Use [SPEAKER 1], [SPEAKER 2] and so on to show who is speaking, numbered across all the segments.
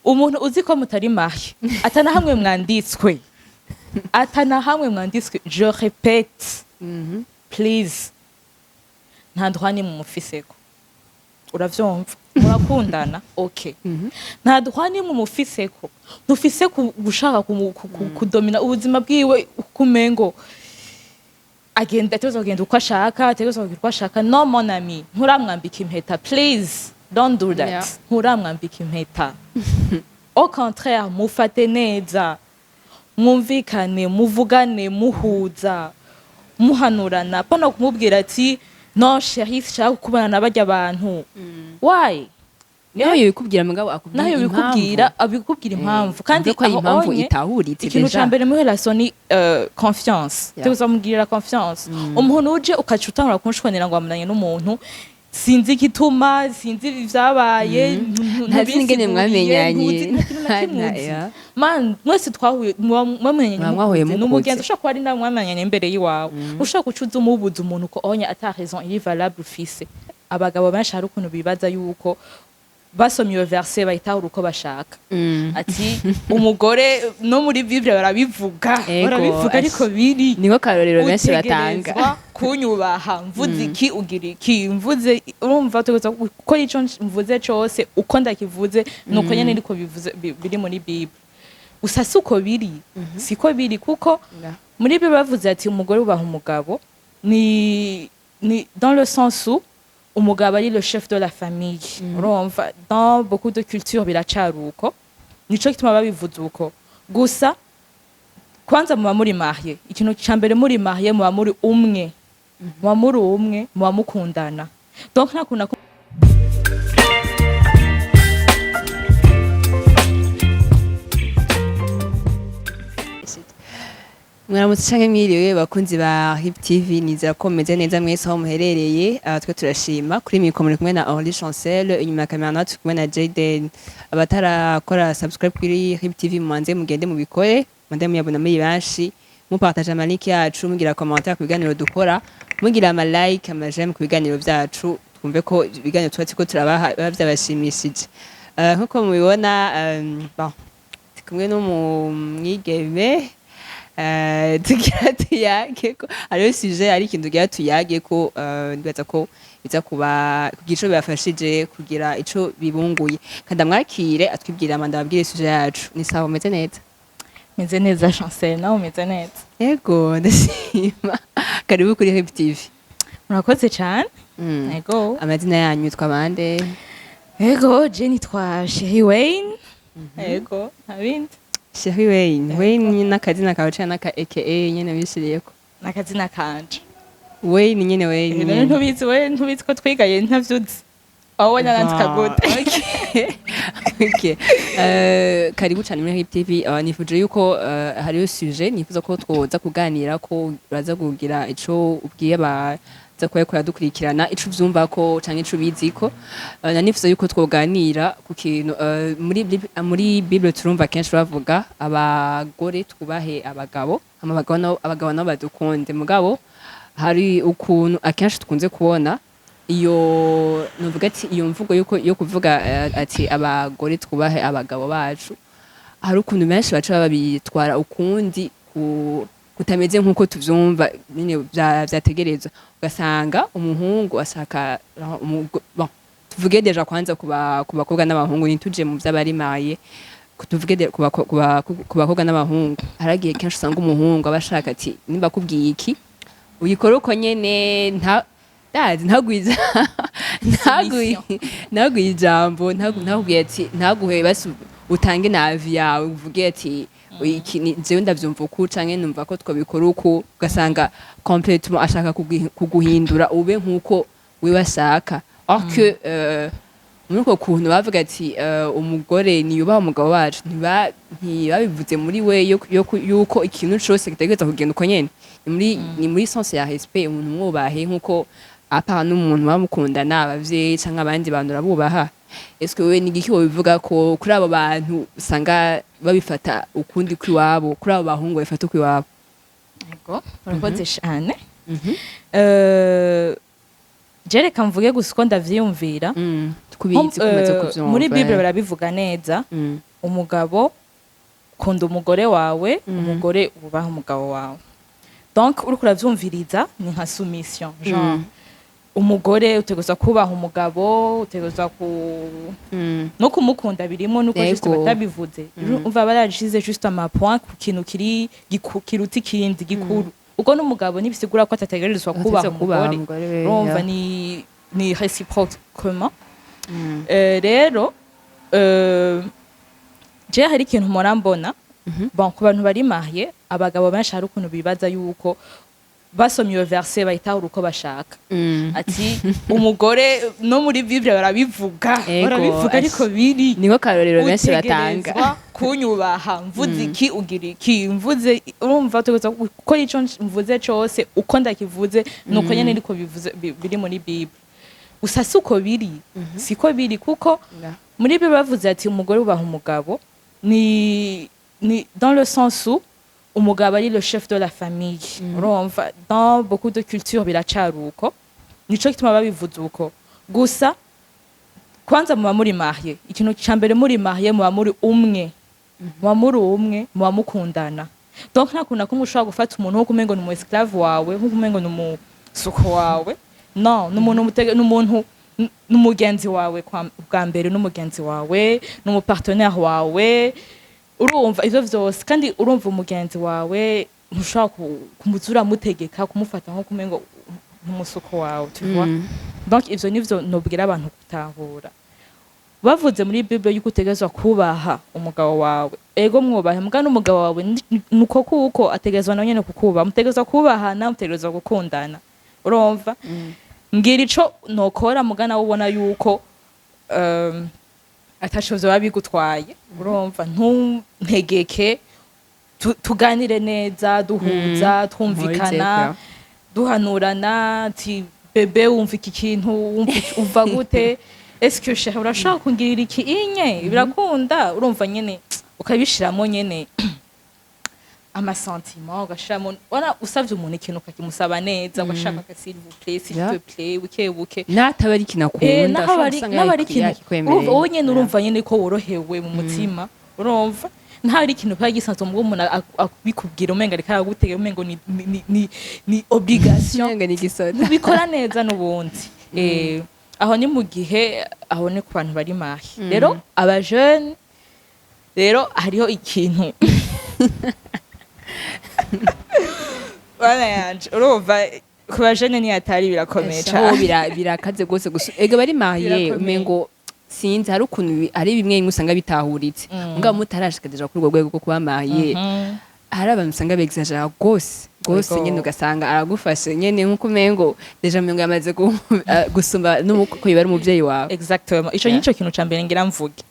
[SPEAKER 1] Umuntu uzi ko mutari marié, atana hamwe mwanditswe, atana hamwe mwanditswe, je répète, please, nta droit nimwe mufiseko. Uravyumva? Murakundana, okay, nta droit nimwe mufiseko. Ntufise gushaka kudomina ubuzima bwiwe, kumengo agenda, ategerezwa kugenda uko ashaka, ategerezwa kugira uko ashaka. No, mon ami, nturamwambika impeta. Please don't do that. Nturamwambika impeta. Au contraire, mufate neza, mwumvikane, muvugane, muhuza, muhanurana, pana kumubwira ati: "No chéri, sinshaka kubana na barya bantu." Why?
[SPEAKER 2] Naho yobikubwira, mugabo akubwira
[SPEAKER 1] Naho yobikubwira, abikubwira impamvu. Kandi
[SPEAKER 2] ko ari
[SPEAKER 1] aho
[SPEAKER 2] impamvu
[SPEAKER 1] onye,
[SPEAKER 2] itahuritse.
[SPEAKER 1] ikintu
[SPEAKER 2] Déjà.
[SPEAKER 1] ca mbere muri relation ni confiance. Tuzamugirira confiance. Umuntu uje ukaca utangura kunshwanira ngo wamunanye n'umuntu, sinzi igituma, sinzi ivyabaye,
[SPEAKER 2] Ntazi n'ingene
[SPEAKER 1] ntubisiguriye,
[SPEAKER 2] mwamenyanye.
[SPEAKER 1] ntuzi nta kintu na kimwe uzi. Man, mwese twahuye, mwamenyanye
[SPEAKER 2] Muba mwahuye
[SPEAKER 1] mukuze.
[SPEAKER 2] mukuze.
[SPEAKER 1] Ni umugenzi ushobora kuba ari nawe mwamenyanye imbere y'iwawe. Ushobora guca uza umubuza umuntu ko onye ata raison iri valable ufise. Abagabo benshi hari ukuntu bibaza yuko basomye iyo verset bayitahura uko bashaka, ati umugore, no muri Bible barabivuga, barabivuga, ariko biri
[SPEAKER 2] Niko karorero benshi batanga.
[SPEAKER 1] Utegerezwa kunyubaha, mvuze iki ugira iki, mvuze, urumva, utegerezwa gukora ico mvuze cose uko ndakivuze, nuko nyene niko bivuze biri muri Bible. Gusa si uko biri, siko biri, kuko muri Bible bavuze ati umugore ubaha umugabo, ni dans le sens où umugabo ari le chef de la famille. Urumva, dans beaucoup de cultures biracari uko, nico gituma babivuze uko. Gusa kwanza muba muri marié, ikintu ca mbere, muri marié muba muri umwe, muba muri umwe, muba mukundana, donc nta kuntu
[SPEAKER 2] Mwaramutse canke mwiriwe, bakunzi ba Hip TV. Nizera ko mumeze neza mwese aho muherereye. Twe turashima. Kuri mikoro muri kumwe na Henri Chancel, inyuma ya kamera nawe turi kumwe na Jaden. Abatarakora subscribe kuri Hip TV, mumanze mugende mubikore, mande muyabona muri benshi, mupartage ama link yacu, mugira commentaire ku biganiro dukora, mugira ama like, ama j'aime ku biganiro vyacu, twumve ko ibiganiro tuba turiko turabaha biba vyabashimishije. Nkuko mubibona, bon, ndi kumwe n'umwigeme. Tugira tuyage ko hariho sujet, hari ikintu tugira tuyage ko, ndibaza ko biza kuba kugira ico bibafashije, kugira ico bibunguye. Kandi amwakire atwibwira, amanda ababwire sujet yacu. Ni sawa, umeze neza?
[SPEAKER 1] Meze neza, Chancel, nawe umeze neza?
[SPEAKER 2] Yego, ndashima. Karibu kuri Hip TV.
[SPEAKER 1] Murakoze cyane. Ego.
[SPEAKER 2] Amazina yanyu twabande?
[SPEAKER 1] Ego, je nitwa Chérie Wayne. Ego, nta bindi.
[SPEAKER 2] Chérie Wayne. Wayne n'akazina kawe canke n'aka AKA nyene wishiriyeko?
[SPEAKER 1] N'akazina kanje.
[SPEAKER 2] Wayne nyene, Wayne
[SPEAKER 1] None
[SPEAKER 2] nyene.
[SPEAKER 1] ntubizi we? Ntubizi ko twigaye ntavyuzi? Aho ubona nandika gute?
[SPEAKER 2] Okay. Karibu cyane muri Hip TV. Nifuje yuko hariyo sujet nifuza ko twoza kuganira, ko uraza kugira ico ubwiye abaza kuba bariko baradukurikirana, ico uvyumva ko canke ico ubizi ko. Nanifuza yuko twoganira ku kintu, muri Bible turumva kenshi bavuga abagore twubahe abagabo, hama abagabo nabo badukunde. Mugabo hari ukuntu akenshi tukunze kubona iyo nuvuga ati iyo mvugo yuko yo kuvuga, ati abagore twubahe abagabo bacu, hari ukuntu benshi baca babitwara ukundi kutameze nk'uko tuvyumva nyine vyategerezwa. Ugasanga umuhungu ashaka bon, tuvuge déjà kwanza ku bakobwa n'abahungu, ntituje mu vy'abarimaye, tuvuge ku bakobwa n'abahungu. Haragiye kenshi usanga umuhungu aba ashaka ati nimba akubwiye iki uyikora uko nyene, nta ndazi, ntaguye ijambo, ntakubwiye ati, ntaguhe basi utange n'avis yawe, uvuge ati iki jewe ndavyumva uku canke numva ko twabikora uku. Ugasanga complètement ashaka kuguhindura ube nkuko wewe ashaka, or que muri uko kuntu bavuga ati umugore niyubaha umugabo wacu, ntibabivuze muri we yuko ikintu cose gitegerezwa kugenda uko nyene. Ni muri sens ya respect, umuntu mwubahe nkuko apa n'umuntu bamukundana, abavyeyi canke abandi bantu urabubaha. Est-ce que wewe ni igiki wobivuga ko kuri abo bantu usanga babifata ukundi kw'iwabo, kuri abo bahungu babifata ukw'iwabo?
[SPEAKER 1] Ego, murakoze cyane. Je reka mvuge gusa uko ndavyiyumvira.
[SPEAKER 2] Kubizi kumaze kuvyumva.
[SPEAKER 1] Muri Bible barabivuga neza. Umugabo, kunda umugore wawe, umugore, wubaha umugabo wawe. Donc uriko uravyumviriza, ni nka soumission, genre umugore utegerezwa kubaha umugabo, utegerezwa ku no kumukunda birimo, nuko juste batabivuze. Umva, barashize juste ama point ku kintu kiri kiruta ikindi gikuru. Ubwo n'umugabo ntibisigura ko atategerezwa kubaha
[SPEAKER 2] Ategerezwa kubaha
[SPEAKER 1] umugore.
[SPEAKER 2] umugore we,
[SPEAKER 1] Urumva, ni réciproquement. Rero je hari ikintu mpora mbona. Bon, ku bantu bari mariés, abagabo benshi hari ukuntu bibaza yuko basomye iyo verset bayitahura uko bashaka, ati umugore, no muri Bible barabivuga, barabivuga, ariko biri
[SPEAKER 2] Niko karorero benshi batanga.
[SPEAKER 1] Utegerezwa kunyubaha, mvuze iki ugira iki, mvuze, urumva, utegerezwa gukora ico mvuze cose uko ndakivuze, nuko nyene niko bivuze biri muri Bible. Gusa si uko biri, siko biri, kuko muri Bible bavuze ati umugore ubaha umugabo, ni dans le sens où umugabo ari le chef de la famille. Urumva, dans beaucoup de cultures biracari uko, nico gituma babivuze uko. Gusa kwanza muba muri marié, ikintu ca mbere, muri marié muba muri umwe, muba muri umwe, muba mukundana. Donc nta kuntu na kumwe ushobora gufata umuntu nkuko umengo ni umu esclave wawe, nkuko umengo ni umusuko wawe. No, ni umuntu ni umuntu, n'umugenzi wawe bwa mbere, n'umugenzi wawe, n'umupartenaire wawe. Urumva, ivyo vyose. Kandi urumva, umugenzi wawe ntushobora kumuza uramutegeka, kumufata nko kumengo nk'umusuko wawe, tu vois. Donc ivyo nivyo nobwira abantu gutahura. Bavuze muri Bible yuko utegerezwa kubaha umugabo wawe, ego mwubahe, muga n'umugabo wawe nuko kuko ategerezwa nawe nyene kukubaha. Mutegerezwa kubahana, mutegerezwa gukundana. Urumva, mbwira ico nokora muga nawe ubona yuko ataco vyoba bigutwaye. Urumva, ntuntegeke, tuganire neza, duhuza, twumvikana, duhanurana, ati bébé, wumva iki kintu, wumva uva gute? Est-ce que chéri urashaka kungirira iki inye birakunda? Urumva nyene, ukabishiramo nyene amasentiments, ugashiramo wana usavye umuntu ikintu, ukakimusaba neza, ugashaka ka s'il vous plaît, s'il
[SPEAKER 2] Yeah.
[SPEAKER 1] te plaît, buke buke.
[SPEAKER 2] Nataba ari ikintu akunda,
[SPEAKER 1] naho
[SPEAKER 2] ushobora
[SPEAKER 1] ari
[SPEAKER 2] gusanga
[SPEAKER 1] naho ari ikintu
[SPEAKER 2] yakikwemereye.
[SPEAKER 1] urumva wowe nyene, urumva nyene ko worohewe mu mutima. Urumva, ntaho ari ikintu kiba gisanzwe mu umuntu abikubwira umenga ariko aragutega, umengo ni obligation.
[SPEAKER 2] Umenga ni igisoda.
[SPEAKER 1] Ntubikora neza n'ubundi. Aho ni mu gihe, aho ni ku bantu bari mariés. Rero aba jeune, rero hariho ikintu bana yanje. Urumva, ku ba jeune ni atari birakomeye
[SPEAKER 2] Aho
[SPEAKER 1] cane.
[SPEAKER 2] Birakaze rwose gusa ega bari mariés,
[SPEAKER 1] Birakomeye.
[SPEAKER 2] umengo sinzi, hari ukuntu hari bimwe bimwe usanga bitahuritse, mugabo mutarashika déjà kuri urwo rwego rwo kuba marié, hari abantu usanga bexagera rwose rwose. Nyene ugasanga aragufashe nyene nkuko umengo déjà umengo yamaze gusumba n'uko yoba ari umuvyeyi wawe.
[SPEAKER 1] Exactement, ico nico kintu ca mbere ngira mvuge.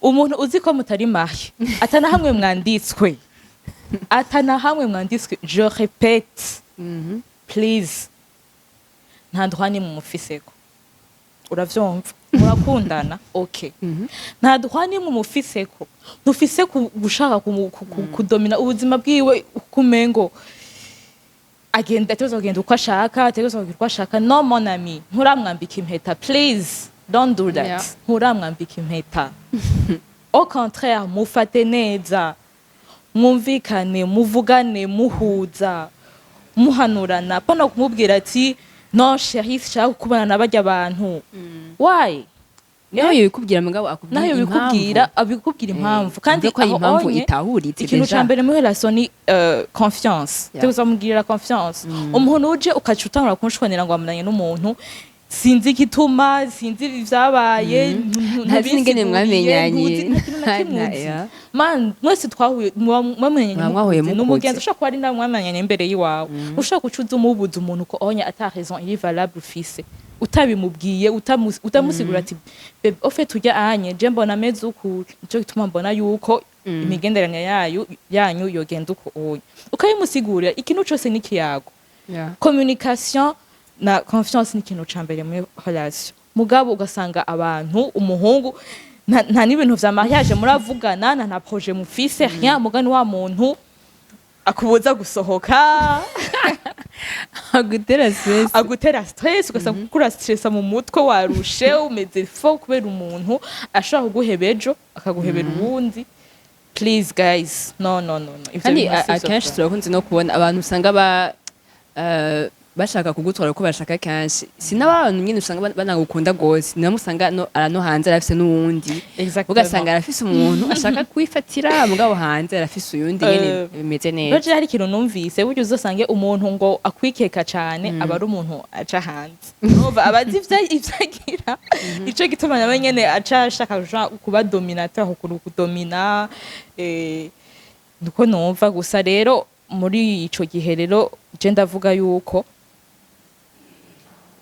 [SPEAKER 1] Umuntu uzi ko mutari marié, atana hamwe mwanditswe, atana hamwe mwanditswe, je répète, please, nta droit nimwe mufiseko. Uravyumva, murakundana, okay, nta droit nimwe mufiseko. Ntufise gushaka kudomina ubuzima bwiwe, kumengo agenda, ategerezwa kugenda uko ashaka, ategerezwa kugira uko ashaka. No, mon ami, nturamwambika impeta. Please don't do that. Nturamwambika impeta. Au contraire, mufate neza, mwumvikane, muvugane, muhuza, muhanurana, pana kumubwira ati non chéri, sinshaka kukubana na barya bantu. Why?
[SPEAKER 2] Naho yobikubwira, mugabo akubwira
[SPEAKER 1] Naho
[SPEAKER 2] impamvu.
[SPEAKER 1] yobikubwira, abikubwira impamvu. Kandi
[SPEAKER 2] Uvuge ko ari
[SPEAKER 1] aho
[SPEAKER 2] impamvu
[SPEAKER 1] onye,
[SPEAKER 2] itahuritse
[SPEAKER 1] ikintu
[SPEAKER 2] déjà.
[SPEAKER 1] ca mbere muri relation ni confiance. Tuza mugirira confiance. Umuntu uje ukaca utangura kunshwanira ngo wamunanye n'umuntu, sinzi igituma, sinzi ivyabaye,
[SPEAKER 2] Ntazi n'ingene
[SPEAKER 1] ntubisiguriye,
[SPEAKER 2] mwamenyanye.
[SPEAKER 1] nta kintu na kimwe uzi. Man, mwese twahuye, mwamenyanye
[SPEAKER 2] Muba mwahuye
[SPEAKER 1] mukuze.
[SPEAKER 2] mukuze.
[SPEAKER 1] N'umugenzi ushobora kuba ari nawe mwamenyanye imbere y'iwawe. Ushobora guca uza umubuza umuntu ko onye ata raison iri valable ufise, utabimubwiye, utamusigura ati bébé, au fait ujya anye je mbona ameze uku, nico gituma mbona yuko imigenderanire yayo yanyu yogenda uko onye, ukabimusigurira. Ikintu cose n'ikiyago. Communication na confiance ni ikintu ca mbere muri relation. Mugabo ugasanga abantu, umuhungu nta n'ibintu vya mariage muravugana, nta projet mufise, rien. Mugani wa muntu akubuza gusohoka.
[SPEAKER 2] Agutera stress.
[SPEAKER 1] Agutera stress, ugasanga ukura stressa mu mutwe, warushe, umeze fo kubera umuntu ashobora kuguheba ejo akaguhebera uwundi. Please guys, no, no, no, no. Ivyo
[SPEAKER 2] Kandi
[SPEAKER 1] bintu si vyo
[SPEAKER 2] akenshi
[SPEAKER 1] pe.
[SPEAKER 2] Turakunze no kubona abantu usanga ba bashaka kugutwara uko bashaka. Kenshi si n'abantu nyine usanga banagukunda gose, niyo usanga no ara no hanze arafise n'uwundi.
[SPEAKER 1] Exactement.
[SPEAKER 2] Ugasanga arafise umuntu ashaka kwifatira, mugabo hanze arafise uyundi nyene bimeze neza.
[SPEAKER 1] Baje hari ikintu numvise: burya uzosange umuntu ngo akwikeka cane aba ari umuntu aca hanze. Urumva aba azi ivyo agira, ico gituma nawe nyene aca ashaka kuba dominateur, kudomina. Niko numva. Gusa rero muri ico gihe rero je ndavuga yuko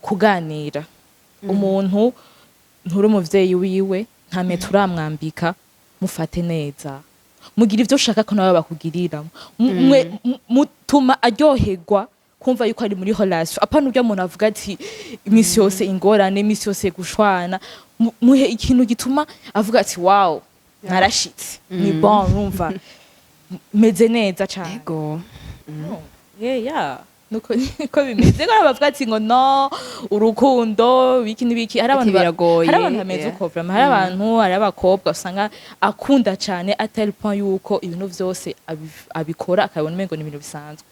[SPEAKER 1] kuganira umuntu, nturi umuvyeyi wiwe, nta mpeta uramwambika, mufate neza, mugira ivyo ushaka ko nawe bakugirira. Mutuma aryoherwa kumva yuko ari muri relation, apana urya muntu avuga ati imisi yose ingorane, imisi yose gushwana. Muhe ikintu gituma avuga ati: "Wow, narashitse, ni bon, urumva meze neza cane."
[SPEAKER 2] Ego.
[SPEAKER 1] Yeah, nuko niko bimeze ko bavuga ati ngo no urukundo biki n'ibiki, hari abantu
[SPEAKER 2] Ati biragoye,
[SPEAKER 1] hari abantu bameze uko vraiment. Hari abantu, hari abakobwa usanga akunda cane à tel point yuko ibintu vyose abikora akabona umengo ni ibintu bisanzwe.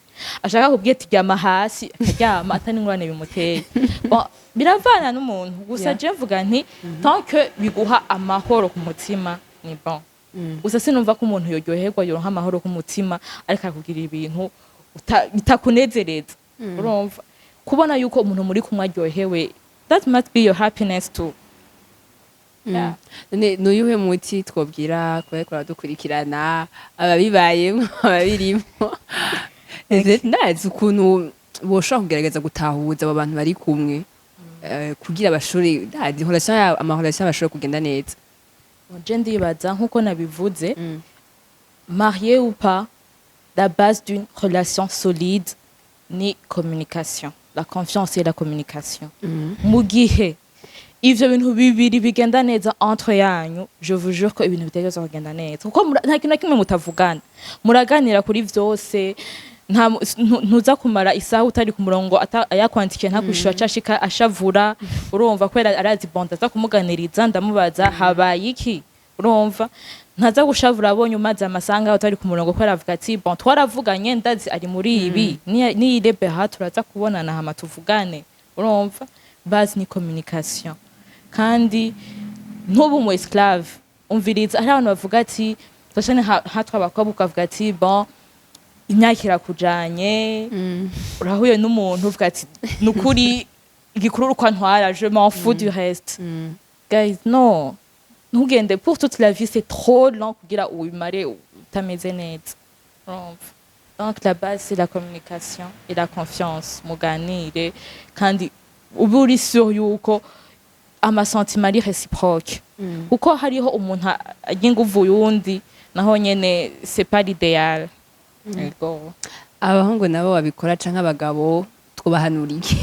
[SPEAKER 1] Ashaka kubwira ati ryama hasi, akaryama atari ingorane bimuteye. Bon, biravana n'umuntu gusa. Je mvuga nti tant que biguha amahoro ku mutima, ni bon. Gusa sinumva ko umuntu yoryoherwa, yoronka amahoro ku mutima ariko akakugirira ibintu bitakunezereza. Urumva kubona yuko umuntu muri kumwe aryohewe, that must be your happiness too. Yeah.
[SPEAKER 2] None nuyuhe muti twobwira kuba dukurikirana, ababibayemo, ababirimo? Ndazi ukuntu boshobora kugerageza gutahuza abo bantu bari kumwe, kugira bashobore, ndazi relation yabo, ama relation bashobore kugenda neza.
[SPEAKER 1] Je ndibaza nkuko nabivuze, marié ou pas, la base d'une relation solide ni communication, la confiance et la communication. Mu gihe ivyo bintu bibiri bigenda neza entre yanyu, je vous jure ko ibintu bitegerezwa kugenda neza, kuko nta kintu na kimwe mutavugana, muraganira kuri vyose. Nta ntuza kumara isaha utari ku murongo, yakwandikiye ntakwishura, acashika ashavura. Urumva kubera arazi bon, ndaza kumuganiriza, ndamubaza habaye iki. Urumva ntaza gushavura abonye umaze amasanga utari ku murongo, kubera avuga ati: "Bon, twaravuganye, ndazi ari muri ibi, niyirebeha turaza kubonana hama tuvugane." Urumva base ni communication, kandi ntubu umu esclave. Umviriza, hari abantu bavuga ati tashane hatwa abakobwa, ukavuga ati bon, imyaka irakujanye, urahuye n'umuntu uvuga ati nukuri igikuru uko antwara, je m'en fous du reste. Guys, no, ntugende pour toute la vie, c'est trop long kugira ubimare utameze neza. Urumva, donc la base c'est la communication et la confiance. Muganire kandi ube uri sûr yuko ama sentiments ari réciproque, kuko hariho umuntu arya inguvu yundi, naho nyene c'est pas l'idéal. Ego.
[SPEAKER 2] Abahungu nabo babikora canke abagabo, twobahanura iki?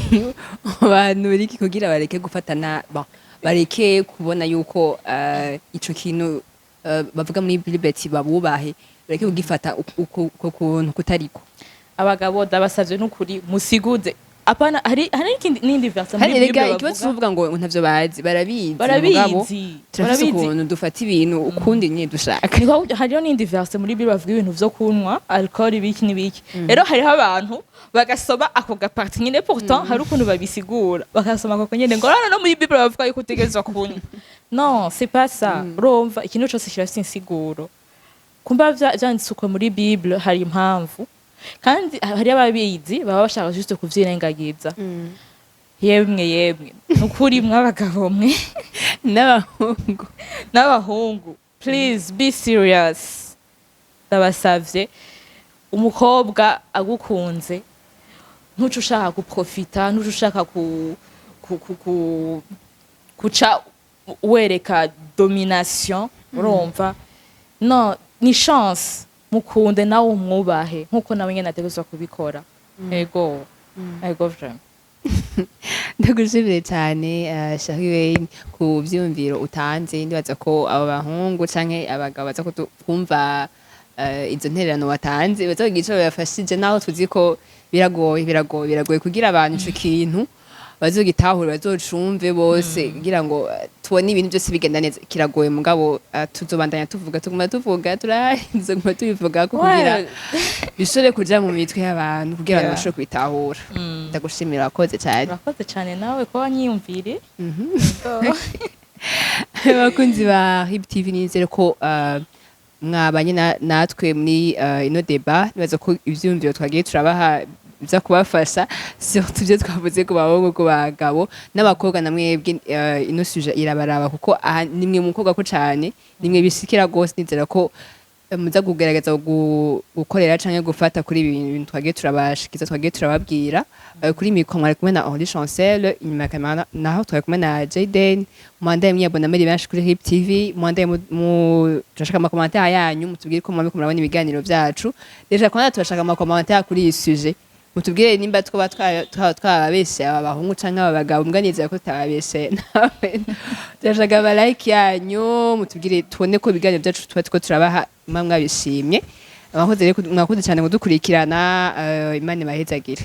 [SPEAKER 2] Bahanura iki kugira bareke gufatana, bon, bareke kubona yuko ico kintu bavuga muri Bilibeti babubahe, bareke kugifata uko kuntu kutariko?
[SPEAKER 1] Abagabo ndabasavye n'ukuri musiguze, apana hari n'ikindi n'indi verse muri
[SPEAKER 2] Kandi
[SPEAKER 1] Bible
[SPEAKER 2] rega ikibazo
[SPEAKER 1] bavuga.
[SPEAKER 2] Tuvuga ngo ntavyo bazi, barabizi.
[SPEAKER 1] Barabizi.
[SPEAKER 2] Mugabo turafise
[SPEAKER 1] Barabizi.
[SPEAKER 2] ukuntu dufata ibintu ukundi nyine dushaka.
[SPEAKER 1] Niko hariho n'indi verse muri Bible bavuga ibintu vyo kunywa alcool, ibiki n'ibiki. Rero hariho abantu bagasoma ako ga partie nyine, pourtant hari ukuntu babisigura, bagasoma ako nyine ngo no muri Bible bavuga yuko utegerezwa kunywa. Non, c'est pas ça. Urumva ikintu cose kirafise insiguro. Kumba vyanditse uko muri Bible, hari impamvu, kandi hari ababizi baba bashaka juste kuvyirengagiza. Yemwe yemwe, nukuri mw'abagabo mwe
[SPEAKER 2] N'abahungu.
[SPEAKER 1] N'abahungu, please be serious, ndabasavye. Umukobwa agukunze, ntuce ushaka guprofita, ntuce ushaka ku kuca wereka domination. Urumva, no ni chance, mukunde nawe umwubahe nkuko nawe nyene ategerezwa kubikora. Ego, ego, vraiment.
[SPEAKER 2] Ndagushimiye cyane, Shariwe, ku vyiyumviro utanze. Ndibaza ko abo bahungu canke abagabo baza kumva. Izo ntererano watanze baza kugira ico bibafashije, naho tuzi ko biragoye, biragoye, biragoye kugira abantu ico kintu bazogitahure, bazocumve bose, kugira ngo tubone ibintu byose bigenda neza. Kiragoye, mugabo tuzobandanya tuvuga, tuguma tuvuga, tuguma tubivuga ko kugira bishobore kuja mu mitwe y'abantu, kugira abantu bashobore kubitahura. Ndagushimira, wakoze cyane.
[SPEAKER 1] Urakoze cyane nawe kuba wanyiyumvire.
[SPEAKER 2] Abakunzi ba Hip TV, nizere ko mwabanye natwe muri ino débat. Nibaza ko ivyiyumviro twagiye turabaha biza kubafasha, surtout ibyo twavuze ku bahungu, ku bagabo n'abakobwa. Na mwebwe ino sujet irabaraba, kuko aha nimwe mukobwa ko cane, nimwe bishikira gose. Nizera ko muza kugerageza gukorera canke gufata kuri ibi bintu twagiye turabashikiza, twagiye turababwira. Kuri micro mwari kumwe na Henri Chancel, inyuma ya kamera naho twari kumwe na Jaden. Mwandaye mwiyabona muri benshi kuri Hip TV, mwandaye turashaka ama commentaires yanyu, mutubwire ko mwamwe murabona ibiganiro vyacu. Déjà kwanza turashaka ama commentaires kuri iyi sujet, mutubwire nimba twoba twababeshe aba bahungu canke aba bagabo. Mbwa nizera ko tutababeshe nawe. Turashaka ama like yanyu, mutubwire tubone ko ibiganiro vyacu tuba turiko turabaha muba mwabishimye. Mwakoze rero, mwakoze cyane kudukurikirana. Imana ibahezagire.